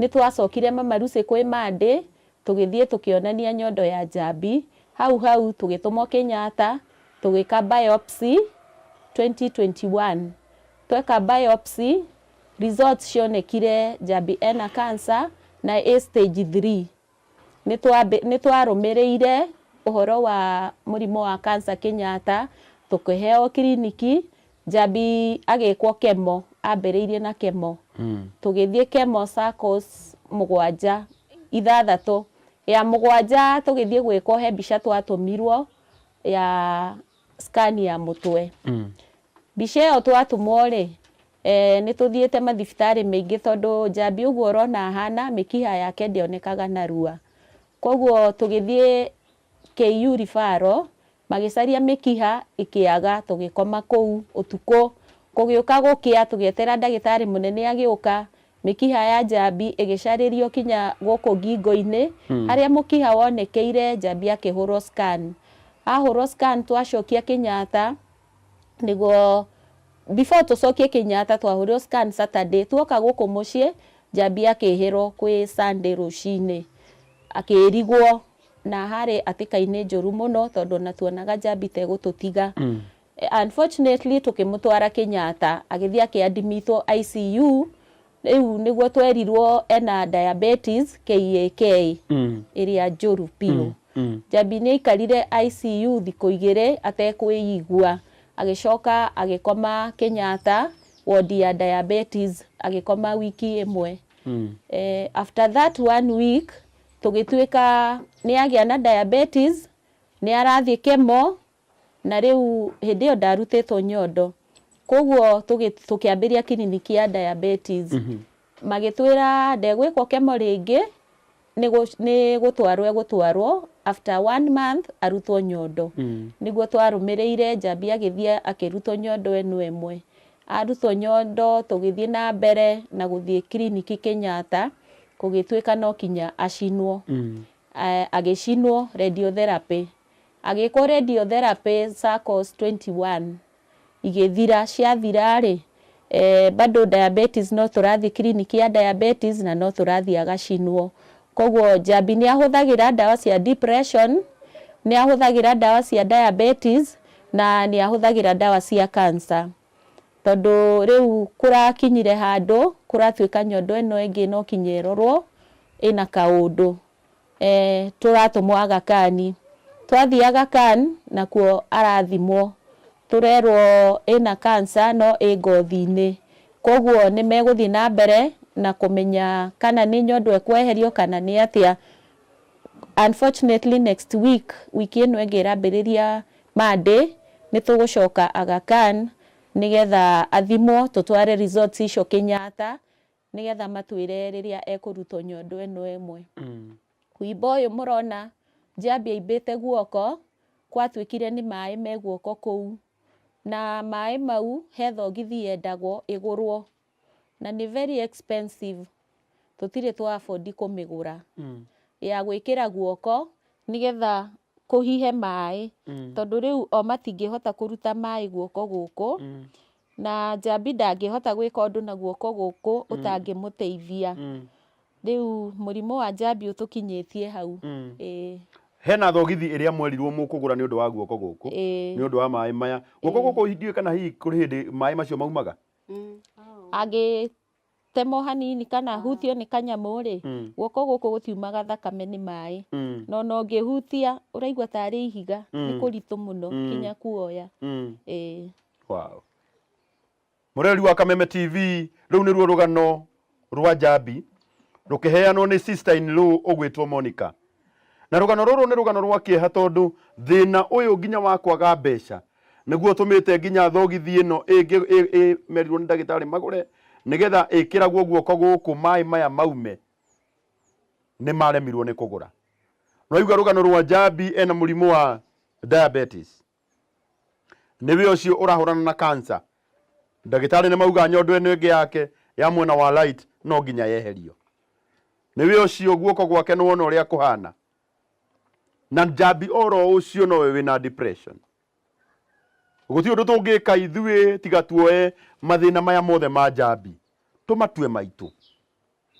Nĩ twacokire Mama Lucy kwĩ Monday, tũgĩthiĩ tũkĩonania nyondo ya Njambi. Hau hau tũgĩtũmwo Kenyatta, tũgĩka biopsy 2021. Tweka biopsy, results cionekire Njambi ena cancer na ĩ stage 3. Nĩ twarũmĩrĩire ũhoro wa mũrimũ wa cancer Kenyatta, tũkĩheo kiriniki, Njambi agĩkwo chemo, ambĩrĩirie na chemo. Tũgĩthiĩ chemo cycles mũgwanja, ithathatũ. Ya mũgwanja tũgĩthiĩ gwĩkwo he mbica twatũmirwo ya scan ya mũtwe. Mbica ĩyo twatũmwo rĩ, nĩ tũthiĩte mathibitarĩ maingĩ tondũ Njambi ũguo ũrona ahana, mĩkiha yake ndĩonekaga narua. Koguo tũgĩthiĩ KU referral, magĩcaria mĩkiha ĩkĩaga, tũgĩkoma kũu ũtukũ. Gũgĩũka gũkĩa, tũgĩetera ndagĩtarĩ mũnene agĩũka, mĩkiha ya Njambi ĩgĩcarĩrio kinya gũkũ ngingo-inĩ, harĩa mũkiha wonekeire Njambi akĩhũrwo scan. Ahũrwo scan twacokia Kenyatta, nĩguo before tũcokie Kenyatta twahũrirwo scan Saturday, tuoka gũkũ mũciĩ Njambi akĩhĩrwo kwĩ Sunday rũcinĩ, akĩrigwo na harĩ hatĩka-inĩ njũru mũno tondũ ona tuonaga Njambi ta egũtũtiga. Unfortunately tũkĩmũtwara Kenyatta agĩthiĩ akĩadmitwo ICU, rĩu nĩguo twerirwo ena diabetes KAK ĩrĩa njũru biũ. Njambi nĩ aikarire ICU thikũ igĩrĩ atekwĩigua, agĩcoka agĩkoma Kenyatta wodi ya diabetes agĩkoma wiki ĩmwe. After that one week tũgĩtuĩka nĩ agĩa na diabetes, nĩ arathiĩ chemo, na rĩu hĩndĩ ĩyo ndarutĩtwo nyondo. Koguo tũkĩambĩrĩria kiriniki ya diabetes. Magĩtwĩra ndegwĩkwo chemo rĩngĩ, nĩ gũtwarwo egũtwarwo after one month arutwo nyondo. Nĩguo twarũmĩrĩire Njambi agĩthiĩ akĩrutwo nyondo ĩno ĩmwe. Arutwo nyondo tũgĩthiĩ na mbere na gũthiĩ kiriniki Kenyatta, gũgĩtuĩka no kinya acinwo. Agĩcinwo radiotherapy. Agĩkwo radiotherapy cycles 21 igĩthira. Ciathira rĩ, bado diabetes no tũrathiĩ kiriniki ya diabetes na no tũrathiĩ agacinwo. Koguo Njambi nĩ ahũthagĩra ndawa cia depression, nĩ ahũthagĩra ndawa cia diabetes na nĩ ahũthagĩra ndawa cia cancer. Tondũ rĩu kũrakinyire handũ kũratuĩka nyondo ĩno ĩngĩ no kinya ĩrorwo ĩna kaũndũ. Tũratũmwo Aga Khan. Twathiĩ Aga Khan nakuo arathimwo, tũrerwo ĩna cancer no ĩ ngothi-inĩ. Koguo nĩ megũthiĩ na mbere na kũmenya kana nĩ nyondo ĩkweherio kana nĩ atĩa. Unfortunately next week, wiki ĩno ĩngĩ ĩrambĩrĩria Monday, nĩ tũgũcoka Aga Khan nĩgetha athimwo tũtware results icio Kenyatta nĩgetha matwĩre rĩrĩa ekũrutwo nyondo ĩno ĩmwe. Wimbo ũyũ mũrona Njambi aimbĩte guoko, gwatuĩkire nĩ maĩ me guoko kũu. Na maĩ mau he thogithi yendagwo ĩgũrwo na nĩ very expensive, tũtirĩ twa afford kũmĩgũra. Ya gwĩkĩra guoko nĩgetha kũhihe maĩ, tondũ rĩu o matingĩhota kũruta maĩ guoko gũkũ, na Njambi ndangĩhota gwĩka ũndũ na guoko gũkũ ũtangĩmũteithia. Rĩu mũrimũ wa Njambi ũtũkinyĩtie hau. Ĩĩ. Hena thogithi ĩrĩa mwerirwo mũkũgũra nĩ ũndũ wa guoko gũkũ, nĩ ũndũ wa maĩ maya. Guoko gũkũ ndiũĩ kana hihi kũrĩ hĩndĩ maĩ macio maumaga? Angĩtemwo hanini kana ahutio nĩ kanyamũ rĩ, guoko gũkũ gũtiumaga thakame nĩ maĩ. No ona ũngĩhutia ũraigua tarĩ ihiga, nĩ kũritũ mũno kinya kuoya. Ĩĩ. Wow. Mũreri wa Kameme TV, rũu nĩruo rũgano rwa Njambi rũkĩheanwo nĩ sister in law ũgwĩtwo Monica. Na rũgano rũrũ nĩ rũgano rwa kĩeha tondũ thĩna ũyũ nginya wa kwaga mbeca nĩguo ũtũmĩte nginya thogithi ĩno ĩngĩ merirwo nĩ ndagĩtarĩ magũre nĩgetha ĩkĩragwo guoko gũkũ maĩ maya maume nĩ maremirwo nĩ kũgũra. Nĩwaigua rũgano rwa Njambi ena mũrimũ wa diabetes. Nĩwe ũcio ũrahũrana na cancer. Ndagĩtarĩ nĩ mauga nyondo ĩno ĩngĩ yake ya mwena wa right no nginya yeherio. Nĩwe ũcio guoko gwake nĩ wona ũrĩa kũhana. Na Njambi oro ũcio nowe wĩna depression. Gũtirĩ ũndũ tũngĩka ithuĩ tiga tuoe mathĩna maya mothe ma Njambi tũmatue maitũ.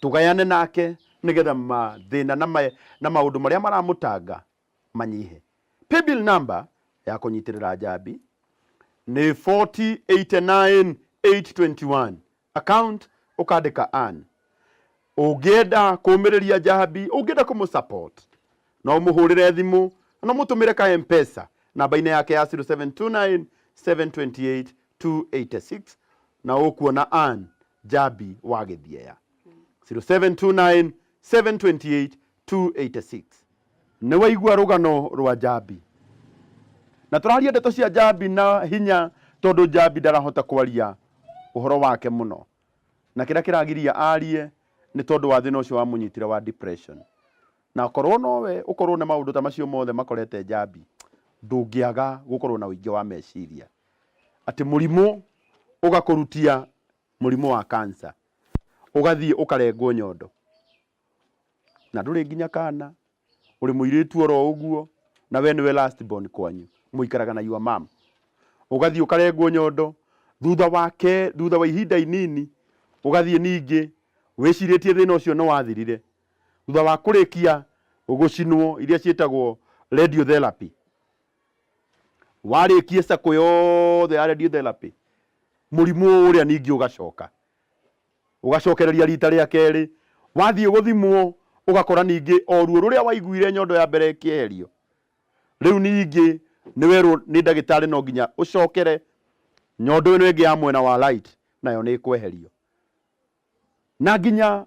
Tũgayane nake nĩgetha mathĩna na maũndũ marĩa maramũtanga manyihe. Paybill number ya kũnyitĩrĩra Njambi nĩ 4089821. Account ũkandĩka Ann. Ũngĩenda kũmĩrĩria Njambi, ũngĩenda kũmũ support, no ũmũhũrĩre thimũ, no mũtũmĩre ka M-Pesa namba-inĩ yake ya 0729 728 286 na ũkuona Ann Njambi wa Gĩthiea. 0729 728 286. Nĩ waigua rũgano rwa Njambi. Na tũraria ndeto cia Njambi na hinya tondũ Njambi ndarahota kwaria ũhoro wake mũno. Na kĩrĩa kĩragiria arie nĩ tondũ wa thĩna ũcio wamũnyitire wa depression. Na korwo nowe ũkorwo nĩ maũndũ ta macio mothe makorete Njambi, ndũngĩaga gũkorwo na ũingĩ wa meciria. Atĩ mũrimũ ũgakũrutia mũrimũ wa cancer, ũgathiĩ ũkarengwo nyondo. Na ndũrĩ nginya kana, ũrĩ mũirĩtu oro ũguo, na we nĩwe last born kwanyu, mũikaraga na your mom. Ũgathiĩ ũkarengwo nyondo, thutha wake, thutha wa ihinda inini, ũgathiĩ ningĩ, wĩcirĩtie thĩna ũcio nĩ wathirire. Thutha wa kũrĩkia gũcinwo iria ciĩtagwo radiotherapy, warĩkia cakũ yothe ya radiotherapy, mũrimũ ũrĩa ningĩ ũgacoka. Ũgacokereria rita rĩa kerĩ, wathiĩ gũthimwo ũgakora ningĩ o ruo rũrĩa waiguire nyondo ya mbere ĩkĩeherio, rĩu ningĩ nĩ werwo nĩ ndagĩtarĩ no nginya ũcokere nyondo ĩno ĩngĩ ya mwena wa right nayo nĩ ĩkweherio. Na nginya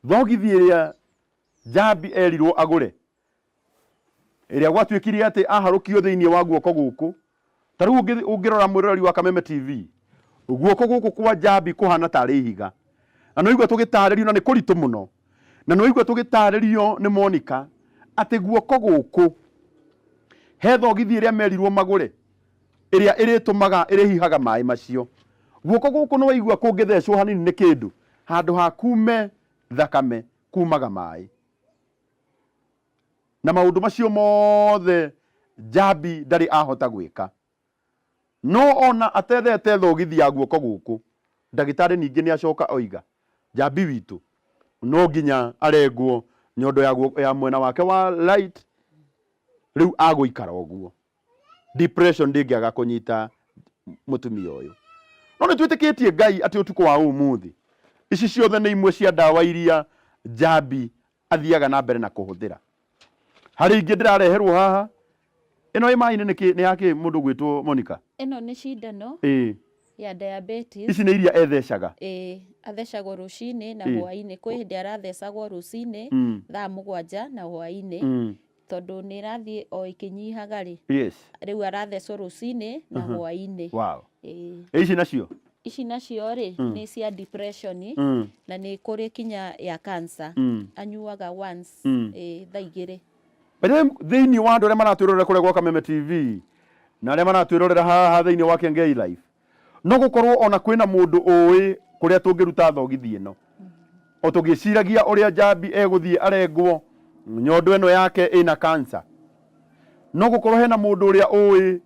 thogithi ĩrĩa Njambi erirwo agũre, ĩrĩa gwatuĩkire atĩ aharũkio thĩinĩ wa guoko gũkũ, ta rĩu ũngĩrora mwĩroreri wa Kameme TV, guoko gũkũ kwa Njambi kũhana tarĩ ihiga. Na nĩ waigua tũgĩtarĩrio, na nĩ kũritũ mũno, na nĩ waigua tũgĩtarĩrio nĩ Monica atĩ guoko gũkũ he thogithi ĩrĩa merirwo magũre, ĩrĩa ĩrĩtũmaga ĩrĩhihaga maĩ macio. Guoko gũkũ nĩ waigua kũngĩthecwo hanini nĩ kĩndũ, handũ ha kume thakame kumaga maĩ. Na maũndũ macio mothe Njambi ndarĩ ahota gwĩka. No ona atethete thogithi ya guoko gũkũ, ndagĩtarĩ ningĩ nĩ acoka oiga, Njambi witũ no nginya arengwo nyondo ya, ya mwena wake wa right, rĩu agũikara ũguo. Depression ndĩngĩaga kũnyita mũtumia ũyũ. No nĩ twĩtĩkĩtie Ngai atĩ ũtukũ wa ũmũthĩ, ici ciothe nĩ imwe cia ndawa iria Njambi athiaga na mbere na kũhũthĩra. Harĩ ingĩ ndĩrareherwo haha, ĩno ĩ maĩ-inĩ nĩ ya kĩ mũndũ gwĩtwo Monica? Ĩno nĩ cindano ya diabetes. Ici nĩ iria ethecaga? Ĩĩ, athecagwo rũcinĩ na hwaĩ-inĩ. Kwĩ hĩndĩ arathecagwo rũcinĩ thaa 7 na hwaĩ-inĩ. Tondũ nĩ ĩrathiĩ o ĩkĩnyihaga rĩ, rĩu arathecwo rũcinĩ na hwaĩ-inĩ. Ĩĩ. Ici nacio? Ici nacio rĩ, nĩ cia depression na nĩ kũrĩ kinya ya cancer. Anyuaga once thaa 2. By the way, thĩinĩ wa andũ arĩa maratwĩrorera kũrĩa gwa Kameme TV na arĩa maratwĩrorera haha thĩinĩ wa Kengei Live, no gũkorwo ona kwĩna mũndũ ũĩ kũrĩa tũngĩruta thogithi ĩno. O tũgĩciragia ũrĩa Njambi egũthiĩ arengwo nyondo ĩno yake ĩna cancer, no gũkorwo hena mũndũ ũrĩa ũĩ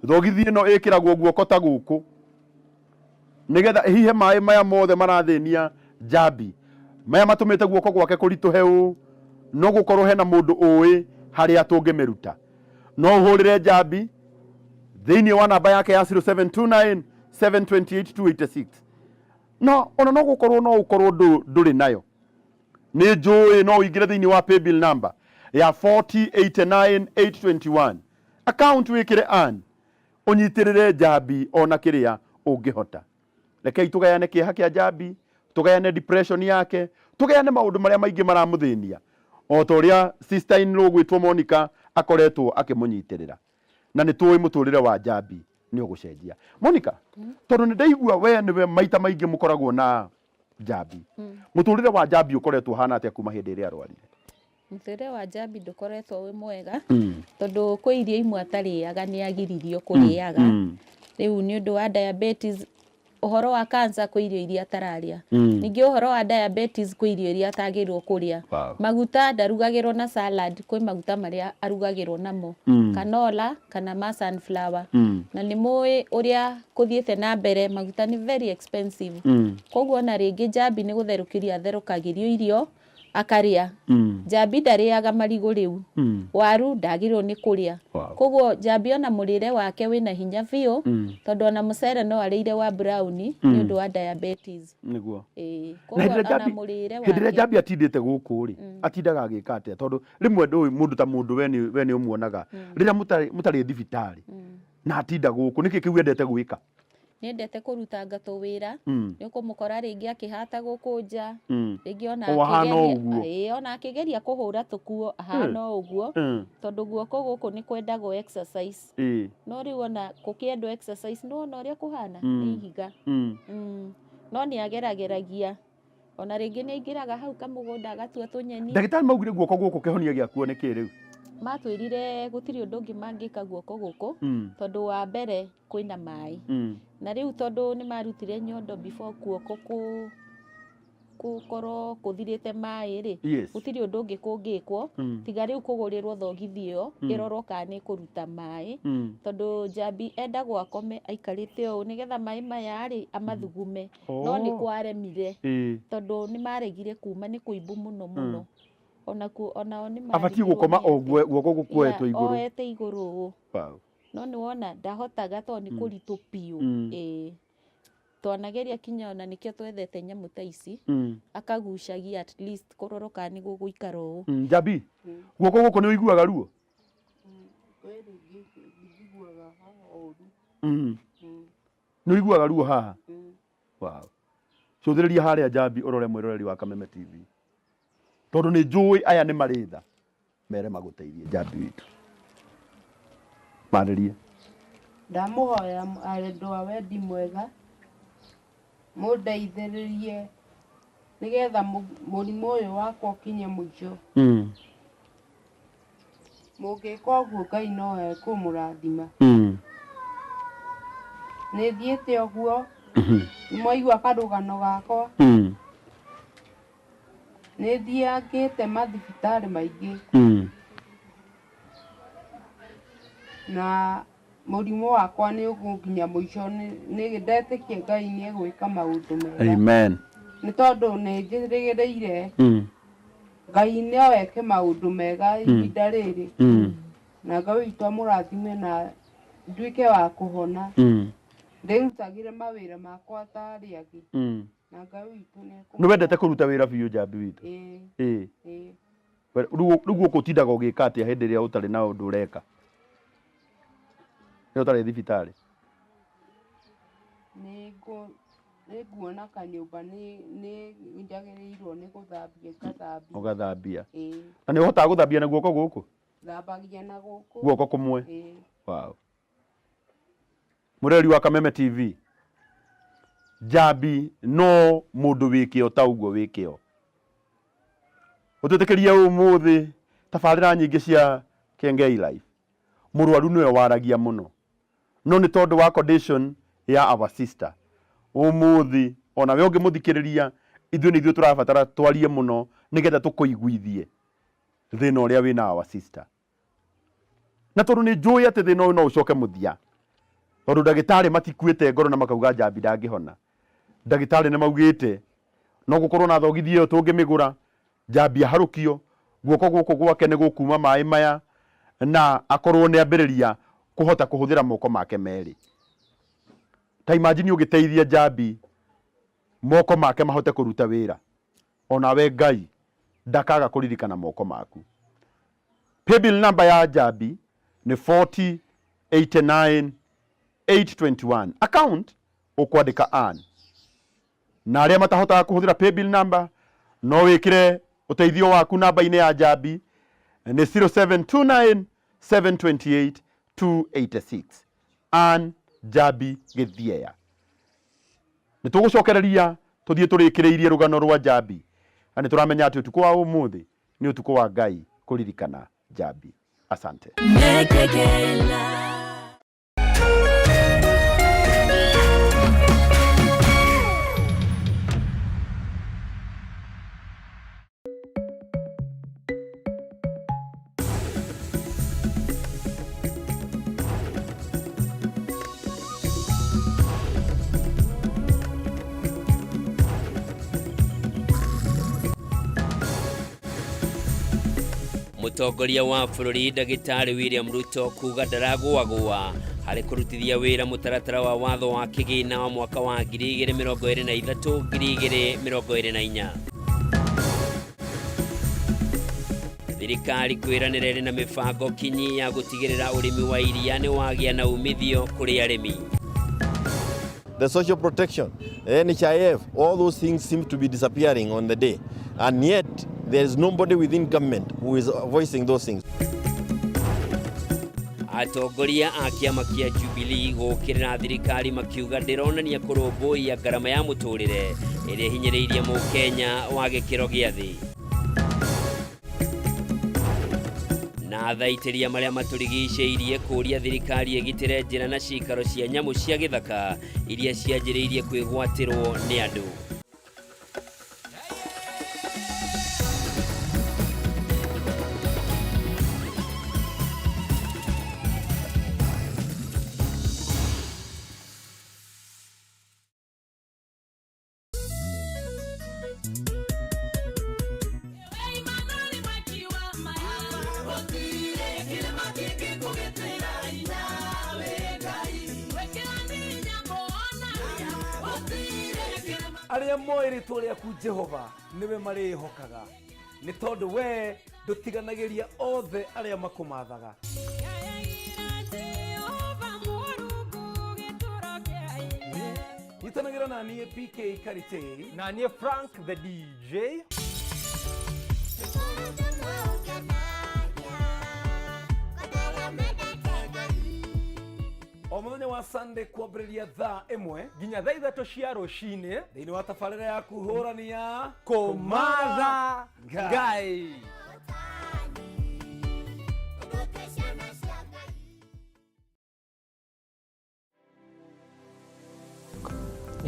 thogithi ĩno ĩkĩragwo guoko ta gũkũ nĩgetha ĩhihe maĩ maya mothe marathĩnia Njambi, maya matũmĩte guoko gwake kũritũhe ũũ. No gũkorwo hena mũndũ ũĩ harĩa tũngĩmĩruta. No ũhũrĩre Njambi thĩinĩ wa namba yake ya 0729 728 286. No ona no gũkorwo no ũkorwo ndũrĩ nayo, nĩ njũĩ no ũingĩre thĩinĩ wa paybill number ya 4089821 account wĩkĩre Ann, ũnyitĩrĩre Njambi ona kĩrĩa ũngĩhota. Rekei tũgayane kĩeha kĩa Njambi, tũgayane depression yake, tũgayane maũndũ marĩa maingĩ maramũthĩnia, o ta ũrĩa sister in law gwĩtwo Monica akoretwo akĩmũnyitĩrĩra. Na nĩ tũĩ mũtũrĩre wa Njambi nĩ ũgũcenjia. Monica, tondũ nĩ ndaigua we nĩwe maita maingĩ mũkoragwo na Njambi, mũtũrĩre wa Njambi ũkoretwo ũhana atĩa kuma hĩndĩ ĩrĩa arwarire? Mũtũrĩre wa Njambi ndũkoretwo wĩ mwega, tondũ kwĩ irio imwe atarĩaga nĩ agiririo kũrĩaga. Rĩu nĩ ũndũ wa diabetes Ũhoro wa cancer kwĩ irio iria atararĩa. Ningĩ ũhoro wa diabetes kwĩ irio iria atagĩrĩirwo kũrĩa. Maguta ndarugagĩrwo na salad, kwĩ maguta marĩa arugagĩrwo namo. Canola kana ma sunflower. Na nĩ mũĩ ũrĩa kũthiĩte na mbere maguta nĩ very expensive. Koguo ona rĩngĩ Njambi nĩ gũtherũkĩrio atherũkagĩrio irio akarĩa. Njambi ndarĩaga marigũ rĩu. Waru ndagĩrĩirwo nĩ kũrĩa. Koguo Njambi ona mũrĩre wake wĩna hinya biũ tondũ ona mũcere no arĩire wa brown nĩ ũndũ wa diabetes. Nĩguo. Ĩĩ. Na Koguo hĩndĩ ĩrĩa ona Njambi mũrĩre hĩndĩ ĩrĩa wake. Njambi atindĩte gũkũ rĩ, atindaga agĩka atĩa? Tondũ rĩmwe ndũĩ mũndũ ta mũndũ we nĩ we nĩ ũmuonaga. Rĩrĩa mũtarĩ mũtarĩ thibitarĩ na atinda gũkũ nĩkĩ kĩu endete gwĩka? Nĩendete kũrutanga tũwĩra, Mm. nĩũkũmũkora rĩngĩ akĩhata gũkũ nja, rĩngĩ ona O ahana akĩgeria ũguo. ĩĩ ona akĩgeria kũhũra tũkuo ahana o ũguo, tondũ guoko gũkũ nĩ kwendagwo exercise. No rĩu ona gũkĩendwo exercise nĩwona ũrĩa kũhana, nĩ ihiga. No nĩ agerageragia, ona rĩngĩ nĩ aingĩraga hau kamũgũnda agatua tũnyeni. Ndagĩtarĩ maugire guoko gũkũ kĩhonia gĩakuo nĩ kĩ rĩu? Matwĩrire gũtirĩ ũndũ ũngĩ mangĩka guoko gũkũ, tondũ wa mbere kwĩna maĩ. Na rĩu tondũ nĩ marutire nyondo before guoko kũ gũkorwo kũthirĩte maĩ rĩ, gũtirĩ ũndũ ũngĩ kũngĩkwo tiga rĩu kũgũrĩrwo thogithi ĩyo ĩrorwo kana nĩ ĩkũruta maĩ, tondũ Njambi endagwo akome aikarĩte ũũ nĩgetha maĩ maya rĩ amathugume, no nĩ kwaremire tondũ nĩ maregire kuma nĩ kũimbu mũno mũno. Onakuo onao nĩ Abatiĩ marigirwo gũkoma nĩ o atĩ guoko gũkuoetwo igũrũ. Oete igũrũ ũũ. No nĩ wona ndahotaga tondũ nĩ kũritũ biũ. Ĩĩ. Twanageria kinya ona nĩkĩo twethete nyamũ ta ici, akagucagia at least kũrorwo kana nĩ gũgũikara ũũ. Njambi, guoko gũkũ nĩ ũiguaga ruo? Kwĩ rĩngĩ njiguaga haha ũru. Nĩ ũiguaga ruo haha? Wow. Cũthĩrĩria harĩa Njambi ũrore mwĩroreri wa Kameme TV. Tondũ nĩ njũĩ aya nĩ marĩ tha. Mere magũteithie Njambi witũ. Marĩrie. Ndamũhoya andũ a wendi mwega mũndeithĩrĩrie nĩgetha mũrimũ ũyũ wakwa ũkinye mũico. Mũngĩka ũguo Ngai no ekũmũrathima. Nĩ thiĩte ũguo, nĩ mwaigua karũgano gakwa. Nĩ thiangĩte mathibitarĩ maingĩ na mũrimũ wakwa nĩ ũgũkinya mũico. Nĩ ndetĩkia Ngai nĩ egwĩka maũndũ mega. Amen. Nĩ tondũ nĩ njĩrĩgĩrĩire Ngai no eke maũndũ mega ihinda rĩrĩ. Na Ngai witũ amũrathime na nduĩke wa kũhona. Ndĩrutagĩre mawĩra makwa ta arĩa angĩ. Na Ngai witũ nĩ ekũmũrathima. Nĩ wendete kũruta wĩra biũ Njambi witũ? Ĩĩ. Ĩĩ. Ĩĩ. Rĩu gũkũ ũtindaga ũgĩka atĩa hĩndĩ ĩrĩa ũtarĩ na ũndũ ũreka? Rĩrĩa ũtarĩ thibitarĩ? Nĩ nguona kanyũmba nĩ njagĩrĩirwo nĩ gũthambia ngathambia. Ũgathambia. Ĩĩ. Na nĩ ũhotaga gũthambia na guoko gũkũ? Thambagia na gũkũ. Guoko kũmwe? Ĩĩ. Wow. Mũreri wa Kameme TV, Njambi no mũndũ wĩ kĩo ta ũguo wĩ kĩo. Ũtwĩtĩkĩrie ũmũthĩ tabarĩra nyingĩ cia Kengei Life, mũrwaru nĩwe waragia mũno. No nĩ tondũ wa condition ya our sister, ũmũthĩ ona we ũngĩmũthikĩrĩria, ithuĩ nĩ ithuĩ tũrabatara twarie mũno nĩgetha tũkũiguithie thĩna ũrĩa wĩna our sister. Na tondũ nĩ njũĩ atĩ thĩna ũyũ no ũcoke mũthia, tondũ ndagĩtarĩ matikuĩte ngoro na makauga Njambi ndangĩhona. Ndagĩtarĩ nĩ maugĩte no gũkorwo na thogithi ĩyo tũngĩmĩgũra, Njambi aharũkio, guoko gũkũ gwake nĩ gũkuma maĩ maya na akorwo nĩ ambĩrĩria kũhota kũhũthĩra moko make merĩ. Ta imagine ũgĩteithia Njambi moko make mahote kũruta wĩra, onawe Ngai ndakaga kũririkana moko maku. Paybill number ya Njambi nĩ 40 89 821. Account ũkwandĩka Ann. Na arĩa matahotaga kũhũthĩra paybill number no wĩkĩre ũteithio waku namba-inĩ ya Njambi nĩ 0729 728 286. Ann Njambi Gĩthieya. Nĩ tũgũcokereria tũthiĩ tũrĩkĩrĩirie rũgano rwa Njambi, na nĩ tũramenya atĩ ũtukũ wa ũmũthĩ nĩ ũtukũ wa Ngai kũririkana Njambi. Asante. Mũtongoria wa bũrũri Ndagĩtarĩ William Ruto kuga ndaragũagũa harĩ kũrutithia wĩra mũtaratara wa watho wa kĩgĩna wa mwaka wa 2023 2024. Thirikari kwĩranĩra ĩrĩ na mĩbango kinyi ya gũtigĩrĩra ũrĩmi wa iria nĩ wagĩa na umithio kũrĩ arĩmi. The social protection, the NHIF, all those things seem to be disappearing on the day. And yet, there is nobody within government who is voicing those things. Atongoria a kĩama kĩa Jubilee gũkĩrĩra thirikari makiuga ndĩronania kũrũmbũiya ngarama ya mũtũrĩre ĩrĩa ĩhinyĩrĩirie mũkenya wa gĩkĩro gĩa thĩ. Na thaitĩria marĩa matũrigicĩirie kũũria thirikari ĩgitĩre njĩra na cikaro cia nyamũ cia gĩthaka iria cianjĩrĩirie kwĩgwatĩrwo nĩ andũ. Arĩa moĩ rĩtwa rĩaku Jehova nĩwe marĩĩhokaga, nĩ tondũ we ndũtiganagĩria othe arĩa makũmathaga. Nyitanagĩra na niĩ PK Karitei na niĩ Frank the DJ. O mũthenya wa Sunday kwambĩrĩria thaa 1 nginya thaa 3 cia rũcinĩ thĩinĩ wa tabarĩra ya kũhũrania Kũmatha Ngai.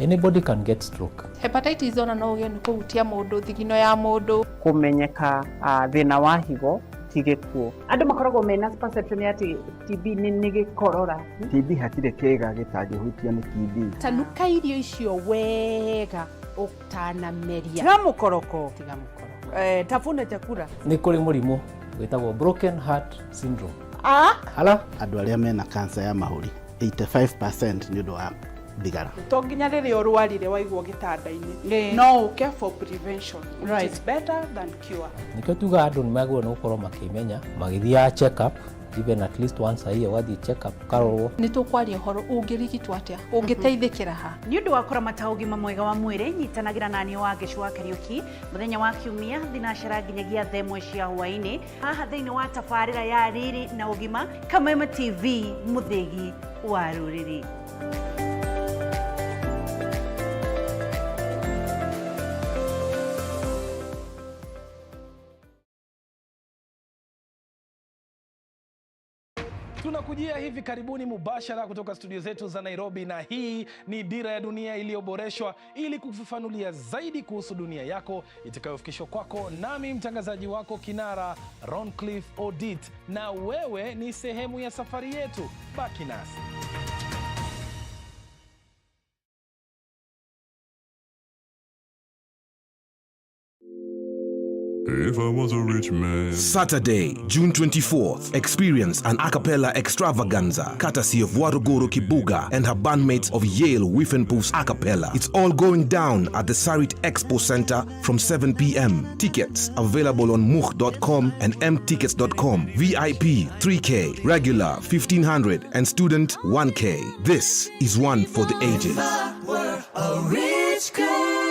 Anybody can get stroke. Hepatitis ona no ũgĩe nĩ kũhutia mũndũ, thigino ya mũndũ. Kũmenyeka thĩna wa higo ti gĩkuũ. Andũ makoragwo mena perception ya atĩ TB nĩ gĩkorora. TB hatirĩ kĩĩga gĩtangĩhutio nĩ TB. Tanuka irio icio wega ũtanameria. Tiga mũkoroko. Tiga mũkoroko. Tafuna chakula. Nĩ kũrĩ mũrimũ wĩtagwo broken heart syndrome. Ala? Andũ arĩa mena cancer ya mahũri 85% nĩ ũndũ wa thigara. To nginya rĩrĩa ũrwarire waigwo gĩtanda-inĩ, no ũke for prevention, which is better than cure. Nĩkĩo tugaga andũ nĩ magĩrĩirwo nĩ gũkorwo makĩmenya, magĩthiaga check up even at least once a year, ũgathiĩ check up ũkarorwo. Nĩ tũkwaria ũhoro ũngĩrigitwo atĩa, ũngĩteithĩkĩra ha. Nĩ ũndũ wa kũramata ũgima mwega wa mwĩrĩ, nyitanagĩra na niĩ Wangeci wa Kariũki mũthenya wa Kiumia thinacara nginyagia thaa 1 cia hwaĩ-inĩ haha thĩinĩ wa tabarĩra ya Riri na Ũgima, Kameme TV, mũthĩgi wa rũrĩrĩ. Tunakujia hivi karibuni mubashara kutoka studio zetu za Nairobi, na hii ni Dira ya Dunia iliyoboreshwa ili kukufafanulia zaidi kuhusu dunia yako itakayofikishwa kwako nami mtangazaji wako kinara Roncliffe Odit, na wewe ni sehemu ya safari yetu. Baki nasi. If I was a rich man. Saturday, June 24th, experience an a cappella extravaganza courtesy of Waruguru Kibuga and her bandmates of Yale Whiffenpoofs A Cappella. It's all going down at the Sarit Expo Center from 7 p.m. Tickets available on much.com and mtickets.com. VIP 3K, regular 1500 and student 1K. This is one for the ages. A rich girl.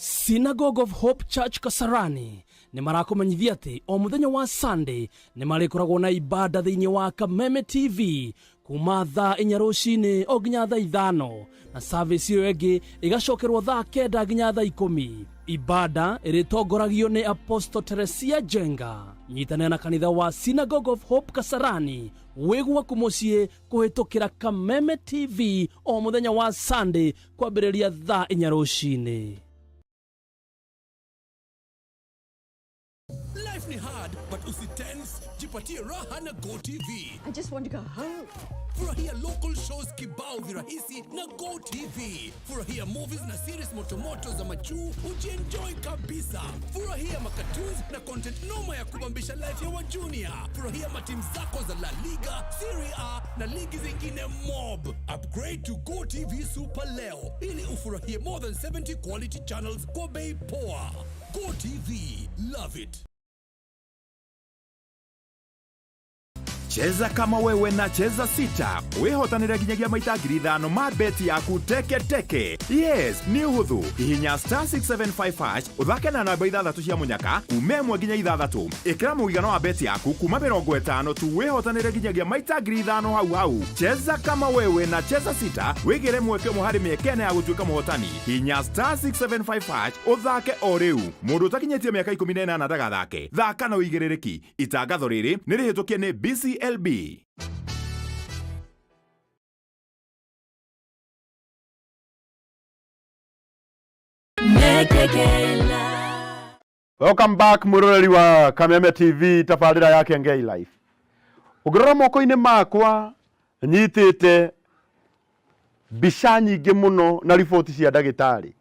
Synagogue of Hope Church Kasarani nĩ marakũmenyithia atĩ o mũthenya wa Sunday nĩ marĩkoragwo na ibada thĩinĩ wa Kameme TV kuma thaa 4 rũcinĩ o nginya thaa 5, na service ĩyo ĩngĩ ĩgacokerwo thaa 9 nginya thaa 10. Ibada ĩrĩtongoragio nĩ Apostle Teresia Jenga. Nyitanĩra na kanitha wa Synagogue of Hope Kasarani wĩ gwaku mũciĩ kũhĩtũkĩra Kameme TV o mũthenya wa Sunday kwambĩrĩria thaa 4 rũcinĩ. Life ni hard, but usitense. Jipatie raha na GoTV. I just want to go home. Furahia local shows kibao virahisi na GoTV. Furahia movies na series motomoto za majuu, ujienjoy kabisa. Furahia macartoons na content noma ya kubambisha life ya wajunior. Furahia matimu zako za La Liga, Serie A na ligi zingine mob. Upgrade to GoTV Super leo ili ufurahie more than 70 quality channels kwa bei poa. GoTV, love it. Cheza kama wewe na cheza sita wihotanire nginyagia maita 5,000 ma beti yaku teke teke. Yes, nĩ ũhũthũ. Hihinya star 675 hash ũthake na namba ithathatũ cia mũnyaka kuma 1 nginya 6. Ĩkĩra mũigana wa beti yaku kuma 50 tu wĩhotanĩre nginyagia maita 5,000 hau hau. Cheza kama wewe na cheza sita wĩgĩre mweke ũmwe harĩ mĩeke ĩna ya gũtuĩka mũhotani. Hihinya star 675 hash ũthake o rĩu. Mũndũ ũtakinyĩtie mĩaka 18 ndagathake. Thaka na ũigĩrĩrĩki. Itangatho rĩrĩ nĩ rĩhĩtũkie nĩ BCLB. Welcome back mwiroreri wa Kameme TV tabarĩra ya Kengei Life. Ũngĩrora moko-inĩ makwa nyitĩte mbica nyingĩ mũno na riboti cia ndagĩtarĩ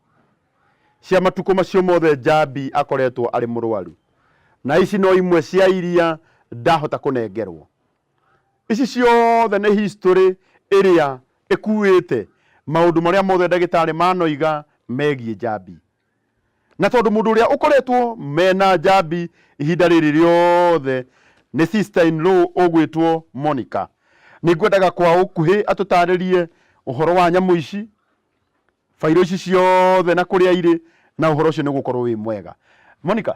cia matukũ macio mothe Njambi akoretwo arĩ mũrwaru, na ici no imwe cia iria ndahota kũnengerwo. Ici ciothe nĩ history ĩrĩa ĩkuĩte maũndũ marĩa mothe ndagĩtarĩ manoiga megiĩ Njambi. Na tondũ mũndũ ũrĩa ũkoretwo mena Njambi ihinda rĩrĩ rĩothe nĩ sister in law ũgwĩtwo Monica, nĩ ngwendaga kwa ũkuhĩ atũtarĩrie ũhoro wa nyamũ ici, bairo ici ciothe na kũrĩa irĩ, na ũhoro ũcio nĩ ũgũkorwo wĩ mwega. Monica,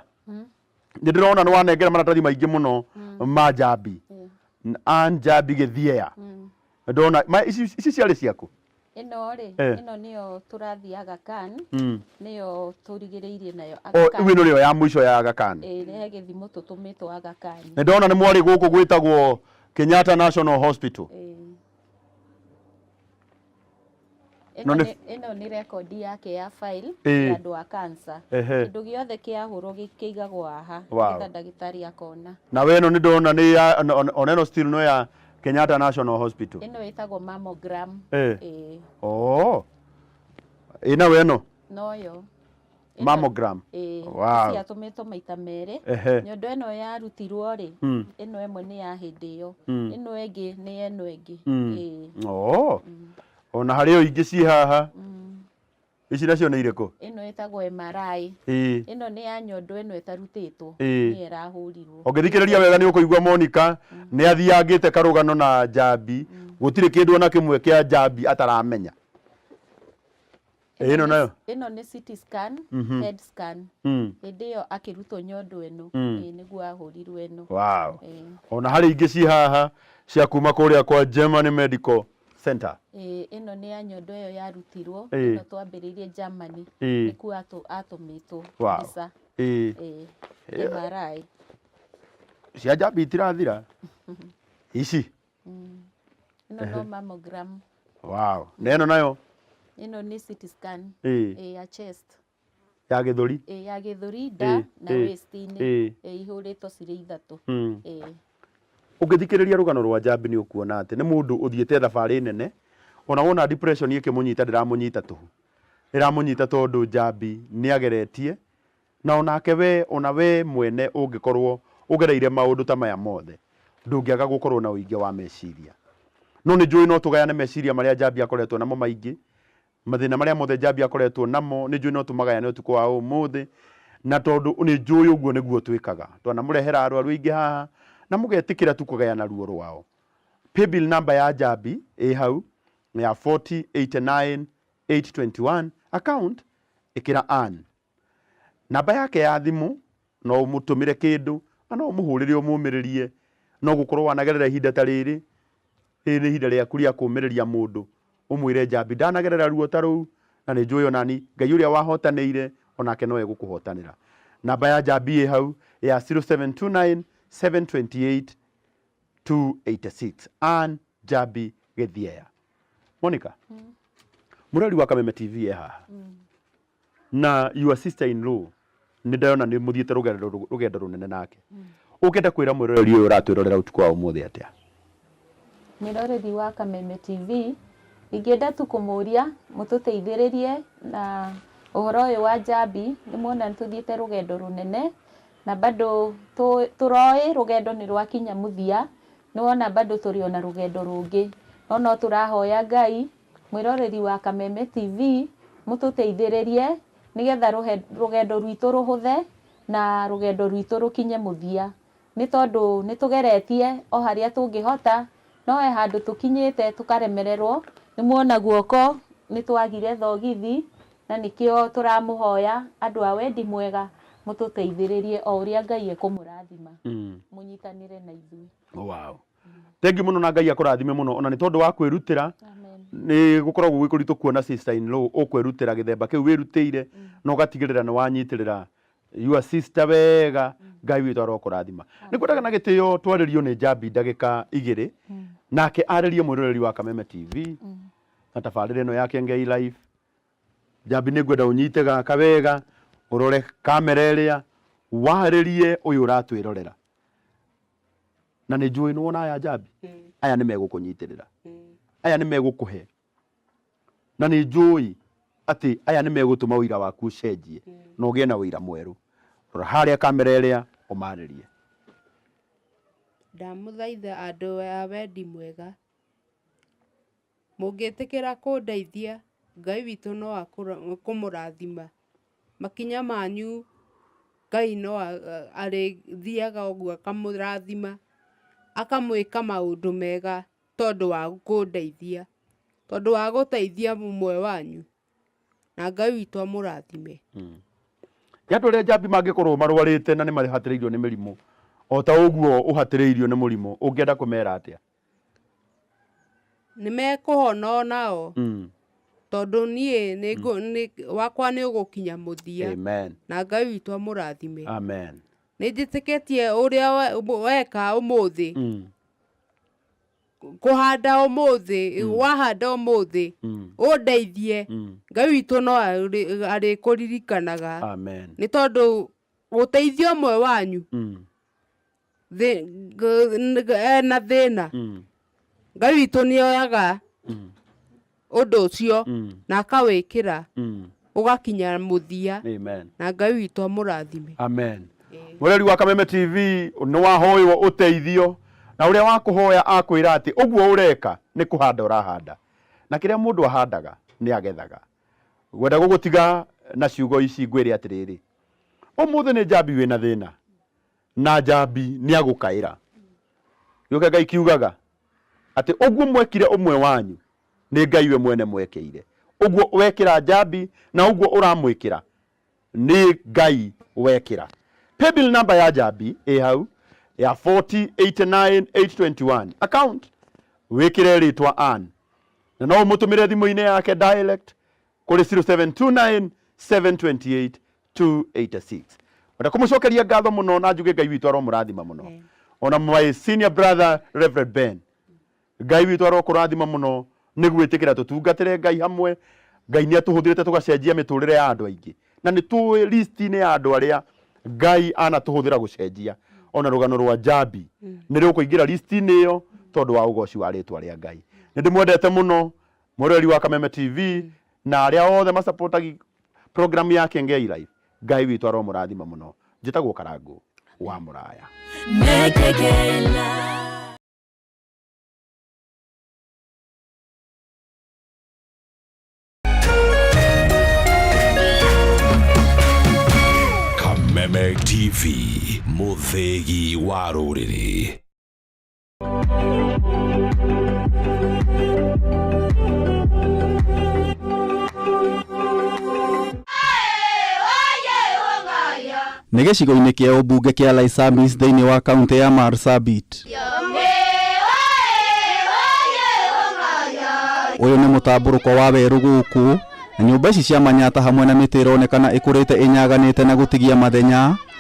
nĩ ndĩrona nĩ wanengera maratathi maingĩ mũno ma Njambi. A Njambi Gĩthiea. Ndona ici ici ciarĩ ciaku? Ĩno rĩ, ĩno nĩyo tũrathiĩ Aga Khan, nĩyo tũrigĩrĩirie nayo Aga Khan. Rĩu ĩno nĩyo ya mũico ya Aga Khan. Ĩĩ, he gĩthimo tũtũmĩtwo Aga Khan. Nĩ ndona nĩ mwarĩ gũkũ gwĩtagwo Kenyatta National Hospital. Ĩno nĩ ĩno nĩ rekondi yake ya file ya andũ a cancer. Kĩndũ gĩothe kĩahũrwo kĩigagwo haha nĩgetha ndagĩtarĩ akona. Na we ĩno nĩ ndona nĩ ya ona ĩno still no ya Kenyatta National Hospital. Ĩno ĩtagwo mammogram. Ĩĩ. Oh. Ĩ nawe ĩno? Noyo. Mammogram. Ĩĩ. Wow. Ciatũmĩtwo maita merĩ. Nyondo ĩno yarutirwo rĩ, ĩno ĩmwe nĩ ya hĩndĩ ĩyo. Ĩno ĩngĩ nĩ ĩno ĩngĩ. Ĩĩ. Oh. Ona harĩ o ingĩ ciĩ haha. Ici nacio nĩ irĩkũ? Ĩno ĩtagwo MRI. Ĩno nĩ ya nyondo ĩno ĩtarutĩtwo. Nĩyo ĩrahũrirwo. Ũngĩthikĩrĩria wega nĩ ũkũigua Monica nĩ athiangĩte karũgano na Njambi. Gũtirĩ kĩndũ ona kĩmwe kĩa Njambi ataramenya. Ĩno nayo? Ĩno nĩ CT scan, head scan. Hĩndĩ ĩyo akĩrutwo nyondo ĩno, nĩguo ahũrirwo ĩno. Wow. Ona harĩ ingĩ ciĩ haha cia kuma kũrĩa kwa Germany Medical Center. Ĩno nĩ ya nyondo ĩyo yarutirwo, ĩno twambĩrĩirie Germany, nĩkuo atũmĩtwo mbica. MRI. Cia Njambi itirathira. Ici. Ĩno no mammogram. Wow. Na ĩno nayo? Ĩno nĩ CT scan. Ya chest. Ya gĩthũri. Ya gĩthũri, nda na waist-inĩ. Ihũrĩtwo cirĩ ithatũ. Ũngĩthikĩrĩria rũgano rwa Njambi nĩ ũkuona atĩ nĩ mũndũ ũthiĩte thabarĩ nene, ona wona depression ĩkĩmũnyita ndĩramũnyita tũhũ. Ĩramũnyita tondũ Njambi nĩ ageretie, na onake we, ona we mwene ũngĩkorwo ũgereire maũndũ ta maya mothe, ndũngĩaga gũkorwo na ũingĩ wa meciria. No nĩ njũĩ no tũgayane meciria marĩa Njambi akoretwo namo maingĩ, mathĩna marĩa mothe Njambi akoretwo namo, nĩ njũĩ no tũmagayane ũtukũ wa ũmũthĩ, na tondũ nĩ njũĩ ũguo nĩguo twĩkaga. Twanamũrehera arwaru aingĩ haha, na mũgetĩkĩra tu kũgayana ruo rwao. Paybill number ya Njambi ĩ hau, nĩ ya 4089821, account ĩkĩra Ann. Namba yake ya thimũ no ũmũtũmĩre kĩndũ, na no ũmũhũrĩre ũmũmĩrĩrie, no gũkorwo wanagerera ihinda ta rĩrĩ, rĩrĩ nĩ ihinda rĩaku rĩa kũmĩrĩria mũndũ, ũmwĩre Njambi ndanagerera ruo ta rũu, na nĩ njũĩ onani Ngai ũrĩa wahotanĩire onake no egũkũhotanĩra. Namba ya Njambi ĩ hau ya 0729 728 286. Ann Njambi Gĩthiea. Monica, mũrori wa Kameme TV e haha. Na your sister in law nĩ ndĩrona nĩ mũthiĩte rũgendo rũgendo rũnene nake. Ũngĩenda kwĩra mwĩroreri ũyũ ũratwĩrorera ũtukũ wa ũmũthĩ atĩa? Mwĩroreri wa Kameme TV, ingĩenda tu kũmũria mũtũteithĩrĩrie na ũhoro ũyũ wa Njambi. Nĩ muona nĩ tũthiĩte rũgendo rũnene na bado tũroĩ rũgendo nĩ rwakinya mũthia. Nĩ wona bado tũrĩ ona rũgendo rũngĩ, no tũrahoya Ngai, mwĩroreri wa Kameme TV, mũtũteithĩrĩrie nĩgetha rũgendo rwitũ rũhũthe na rũgendo rwitũ rũkinye mũthia, nĩ tondũ nĩ tũgeretie o harĩa tũngĩhota, no he handũ tũkinyĩte tũkaremererwo. Nĩ muona guoko nĩ twagire thogithi, na nĩkĩo tũramũhoya andũ a wendi mwega mũtũteithĩrĩrie o ũrĩa Ngai ekũmũrathima, mũnyitanĩre na ithuĩ. Wow, thank you mũno, na Ngai akũrathime mũno ona nĩ tondũ wa kwĩrutĩra. Nĩ gũkoragwo gwĩ kũritũ kuona sister in law ũkwĩrutĩra gĩthemba kĩu wĩrutĩire na ũgatigĩrĩra nĩ wanyitĩrĩra your sister wega. Ngai witũ arokũrathima. Nĩ kwendaga na gĩtĩo twarĩrio nĩ Njambi ndagĩka 2, nake arĩrie mwĩroreri wa Kameme TV na tabarĩra ĩno ya Kĩengei Live. Njambi, nĩ ngwenda ũnyite gaka wega, ũrore kamera ĩrĩa, warĩrie ũyũ ũratwĩrorera, na nĩ njũĩ nĩ wona aya Njambi aya nĩ megũkũnyitĩrĩra, aya nĩ megũkũhe, na nĩ njũĩ atĩ aya nĩ megũtũma ũira waku ũcenjie na ũgĩe na ũira mwerũ. Rora harĩa kamera ĩrĩa, ũmarĩrie. Ndamũthaitha andũ a wendi mwega, mũngĩtĩkĩra kũndeithia, Ngai witũ no akũmũrathima. Makinya manyu Ngai no arĩthiaga ũguo akamũrathima, akamwĩka maũndũ mega tondũ wa kũndeithia, tondũ wa gũteithia ũmwe wanyu, na Ngai witũ amũrathime. Nĩ andũ arĩa Njambi mangĩkorwo marwarĩte na nĩ mahatĩrĩirio nĩ mĩrimũ o ta ũguo ũhatĩrĩirio nĩ mũrimũ, ũngĩenda kũmera atĩa? Nĩ mekũhona onao, tondũ niĩ wakwa nĩ ũgũkinya mũthia. Amen. Na Ngai witũ amũrathime. Amen. Nĩ njĩtĩkĩtie ũrĩa weka ũmũthĩ, kũhanda ũmũthĩ, wahanda ũmũthĩ ũndeithie, Ngai witũ no arĩkũririkanaga. Amen. Nĩ tondũ gũteithia ũmwe wanyu ena thĩna, Ngai witũ nĩ oyaga ũndũ ũcio na akawĩkĩra ũgakinya mũthia. Amen. Na Ngai witũ amũrathime. Amen. Mwĩrori wa Kameme TV, nĩ wahoywo ũteithio, na ũrĩa wa kũhoya akwĩra atĩ ũguo ũreka nĩ kũhanda ũrahanda, na kĩrĩa mũndũ ahandaga nĩ agethaga. Ngwenda gũgũtiga na ciugo ici, ngwĩre atĩrĩrĩ, ũmũthĩ nĩ Njambi wĩna thĩna, na Njambi nĩ agũkaĩra. Gĩũke Ngai kiugaga atĩ ũguo mwekire ũmwe wanyu, nĩ Ngai we mwene mwekĩire. Ũguo wekĩra Njambi na ũguo ũramwĩkĩra, nĩ Ngai wekĩra. Paybill number ya Njambi ĩ hau ya 4089821, account wĩkĩre rĩtwa Ann, na no ũmũtũmĩre thimũ-inĩ yake direct kũrĩ 0729 728 286. Wenda kũmũcokeria ngatho mũno na njuge Ngai witũ aromũrathima mũno. Ona my senior brother Reverend Ben, Ngai witũ arokũrathima mũno nĩ gwĩtĩkĩra tũtungatĩre Ngai hamwe. Ngai nĩ atũhũthĩrĩte tũgacenjia mĩtũrĩre ya andũ aingĩ, na nĩ tũĩ list-inĩ ya andũ arĩa Ngai anatũhũthĩra gũcenjia, ona rũgano rwa Njambi nĩ rũkũingĩra list-inĩ ĩyo tondũ wa ũgoci wa rĩtwa rĩa Ngai. Nĩ ndĩmwendete mũno mwĩroreri wa Kameme TV na arĩa othe masapotagi program ya Kĩengei Live. Ngai witũ aromũrathima mũno. Njĩtagwo Karangũ wa Mũraya. Mekekela. Kameme TV, mũthĩgi wa rũrĩrĩ. Nĩ gĩcigo-inĩ kĩa ũmbunge kĩa Laisamis thĩinĩ wa kaunti ya Marsabit. Ũyũ nĩ mũtambũrũko wa werũ gũkũ, na nyũmba ici cia manyata hamwe na mĩtĩ ĩronekana ĩkũrĩte ĩnyaganĩte na gũtigia mathenya.